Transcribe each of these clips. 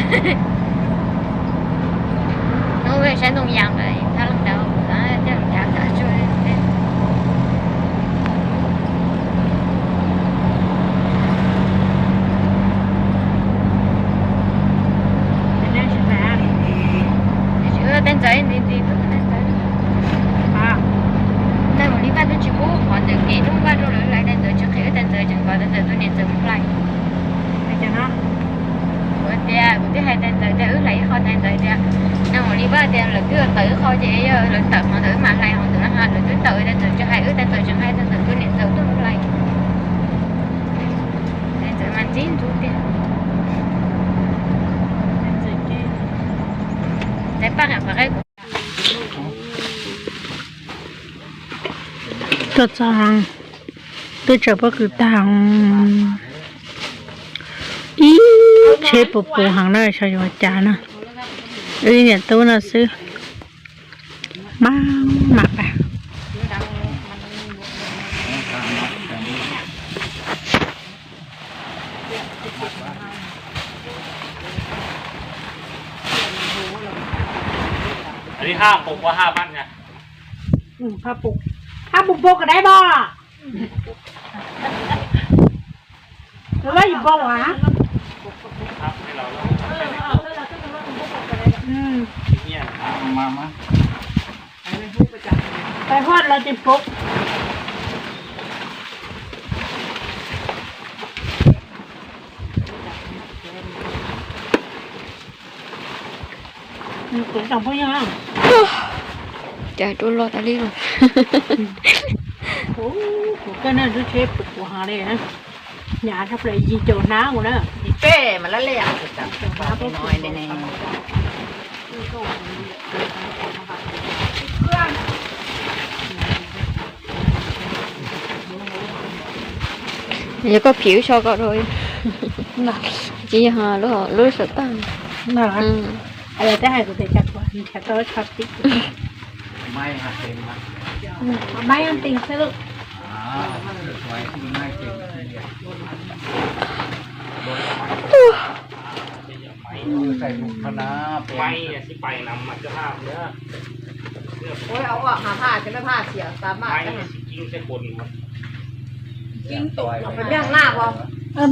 Hnub saib ntoo yas ntawd thab leej ntawd kuv thiaj li cav tav tsuag. Tsis ua tais ntxawv nti nti tus tais ntxawv. Neeg ua li Vaj twb tsis pub qhov ntawm kev lub Vaj rau lawv hlais tais ntxawv, tsis qhia wb tais ntxawv tseem kom tais ntxawv tus niam ntxawm mus hlais. Kuv tias kuv twb hais tais ntxawv tias wb hlais ib qho tais ntxawv tias, neeg ua li Vaj tias lawv twb tawm ib qho ces yog lawv tawm qhov ntawd wb mam hlais qhov ntawd na, lawv twb tawm tais ntxawv tsis hais wb tais ntxawv tseem hais tais ntxawv tus niam ntxawm tuaj mus hlais. Tais ntxawv mas ntxim ntxub tiag. Tais paj qhov qe kuv tuaj txog, twb tsaws pob kws tag, ib tsheb puv puv heev na, xyov yuav cas na. Wb niam tub no xwb, maj mam pas. Phaj puv, phaj puv npaum kawg dab bo. Lawv lawv yus npaum a. Tais huaj lawv tis puv. Kuv tsoom phooj ywg, cas rau loj tas li los. Kuv koj na, lub tsheb puv puv heev li na. Hnyav tshaj plaws yim caum hnab mus na. Yim peb mas lab lej. Yog koj phim so koj rau, tsis yog lub saum toj. Twb hais kuv tias cas kuv nrhiav tau lub tsho tim. Maiv tis xwb lauj.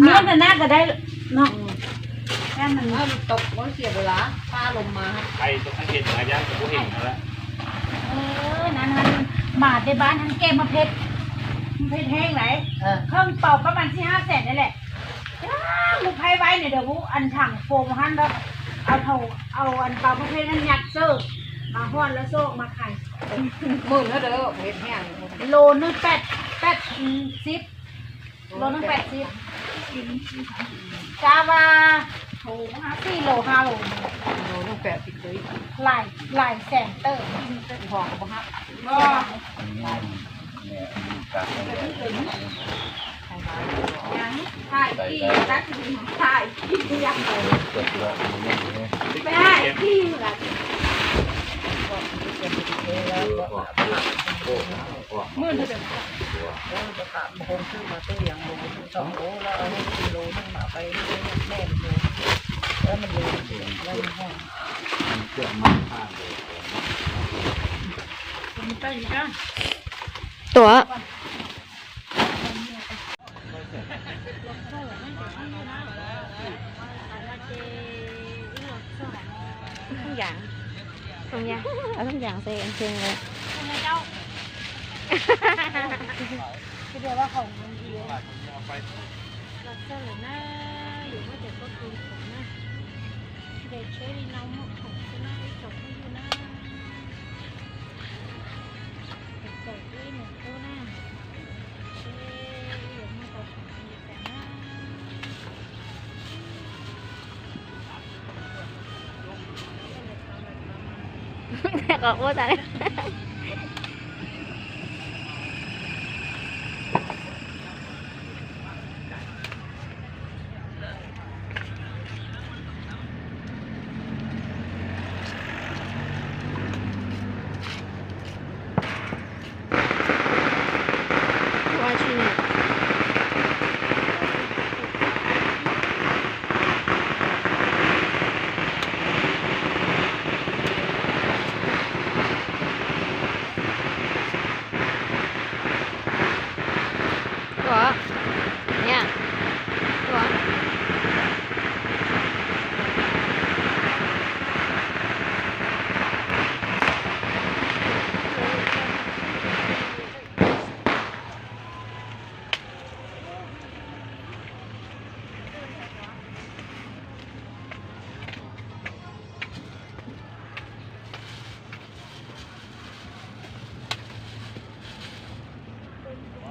Miab na naก็ได้เนาะ Ơ, năn hăn, mả tê bán hăn kem mà phết, phết heng đấy. Không, bảo các bạn xin hai sẻ đấy lẹ. Mus phaib vaib nws dawm ub, an thẳng phom hăn đó. Au thầu, au an pau phaib phaib hăn nhặt sơ. Mà hoan lawv xô mà khải. Mười nữa đó, mệt hèn. Lô nước pẹt, pẹt, ừ, ship. Lô nước pẹt ship. Cá ba, thủ hả, xì lô ha lô. Lô nước pẹt thì cưới. Lai, lai sẻng tơ. Hò có bó hấp. Thai kỳ, các thứ thai kỳ, thai kỳ là Tuam. Thông giảng. Thông giảng. Ở thông giảng thì em trường rồi. Qhov qub tas li.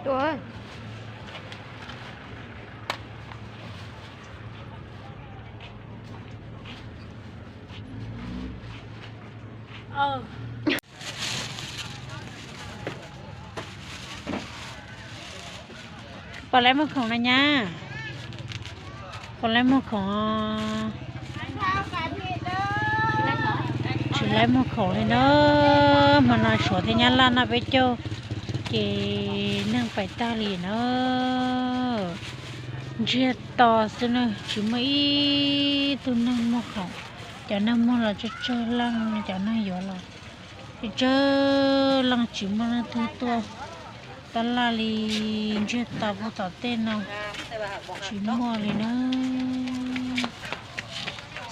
Ua, pom lawv muag khoom no nyab, pom lawv muag khoom. Tsis lawv muag khoom li na. Hmo no Suav thiab Nyab Laj noj peb caug ces neeg pais tag li na. Ntsiag to xwb na, tsis muaj ib tug neeg muag khoom. Cov neeg muag los tsawg tsawg leej, cov neeg yuav los tsawg tsawg leej, tsis muaj leej twg tuaj tab laj li. Ntsiag to puag tom tej no, tsis muaj li na.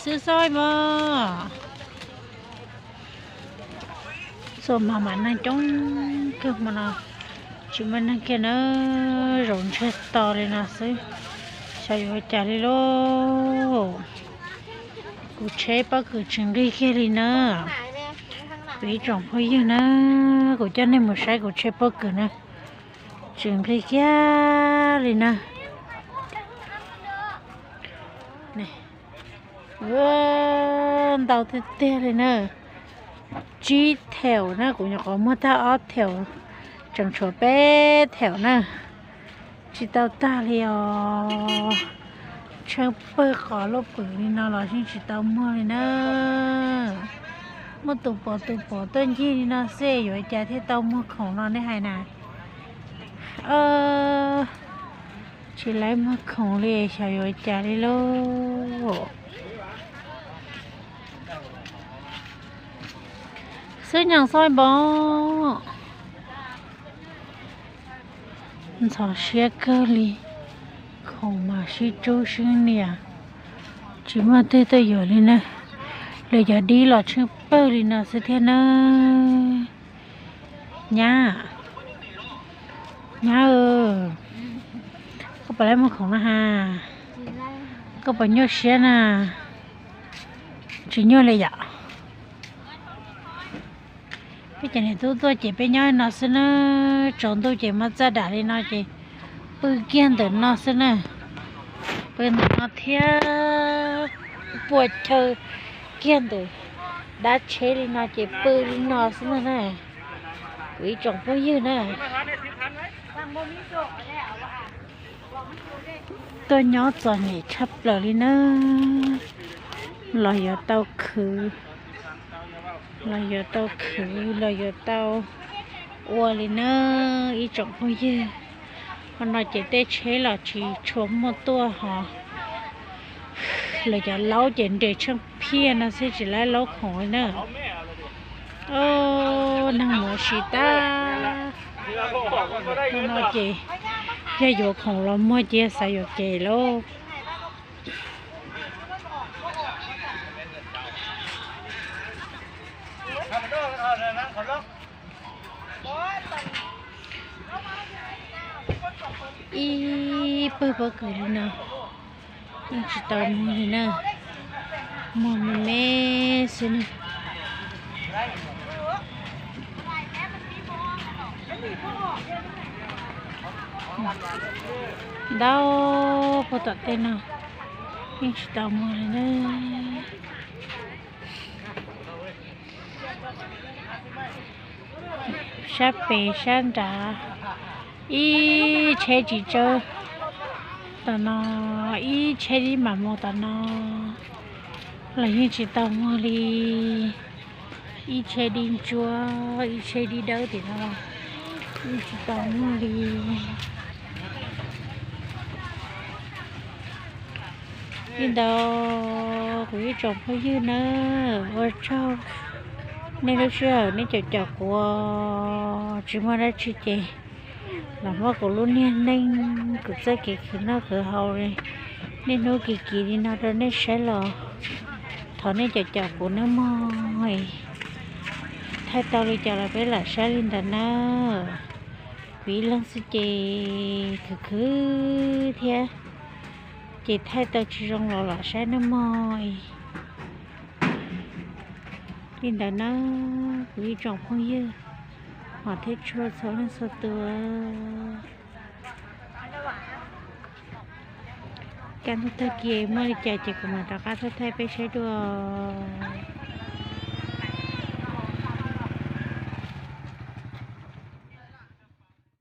Xwb xoj mog. Txhua hmo mam neeg coob kawg, hmo no tsis muaj neeg kiag na. Zaum ntsiag to li no xwb, xyov yuav ua cas li lauj. Kuv tsheb pob kws tsis nqig kiag li na. Kuv ib tsoom phooj ywg na, kuv coj nej mus saib kuv tsheb pob kws na, tsis nqig kiag li na. Ntau tiag tiag li na. Tsib theem na, kuv nyuam qhuav muag tag ob theem, tseem tshuav peb theem na. Tsis tau tag li os. Tsheej pawg qos lub pwm li no los yeej tsis tau muag li na. Muaj tus pom tus pom tuaj ncig li no xwb yuav cas thiaj tau muag khoom no nej hais na. Tsis lawv muag khoom li xyov yuav cas li lauj. Xwb nyob xoj npoo. Ntxhov siab kawg li, khoom mas sib tsub sib nias, tsis muaj twg tuaj yuav li na. Lawv cov dib los tsheej pawg li no xwb thiab na. Nyab, nyab, koj puas lawv muag khoom no has? Koj puas nyuaj siab na? Tsis nyuaj li yom. Peb cov niam tub tuaj ces peb nyob no xwb na, tsaus ntuj ces muab txaj dam li no ces pw kiag ntawm no xwb na. Pw ntawm no thiab puas chaw kiag ntawm dab tsheb li no ces pw li no xwb na. Kuv ib tsoom phooj ywg na, tuaj nyob txom nyem tshaj plaws li na, los yuav tau khwv, los yuav tau khwv, los yuav tau ua li na, ib tsoom phooj ywg. Hmo no ces tej tsheb los tsis tshua muaj tuaj hos, lawv cov laub ces nres tsheej phiaj no xwb tsis lawv laub khoom li na. Neeg mus ua si tag, hmo no ces yog yuav khoom los muag ces xav yuam kev lauj. Ib pawg pob kws li no yeej tsis tau muag li na, muag me me xwb na. Ntau puag tom tej no yeej tsis tau muag li na. Sab pem sab nrad, ib tsheb tsis tsawg tom no, ib tsheb dib mam mus tom no los yeej tsis tau muag li. Ib tsheb dib ntsuab, ib tsheb dib dawb tim no los yeej tsis tau muag li. Li ntawd kuv ib tsoom phooj ywg na, ua tsaug nej lub sij hawm nej caum caum kuv, tsis muaj dab tsi ces los muab kuv lub niag neej, kuv txoj kev khwv noj khwv haus li niaj hnub kiv kiv li no rau nej saib los thov nej caum caum kuv nawb mog. Thaij tau li cas los peb lam saib li ntawd na. Kuv ib leeg xwb ces khwv khwv thiab, ces thaij tau tsis zoo los lam saib nawb mog. Li ntawd na, kuv ib tsoom phooj ywg, hom thiab tshua txhua leej txhua tus. Kaj ntug tag kis muaj li cas ces kuv mam rov qab thaij thaij peb saib dua.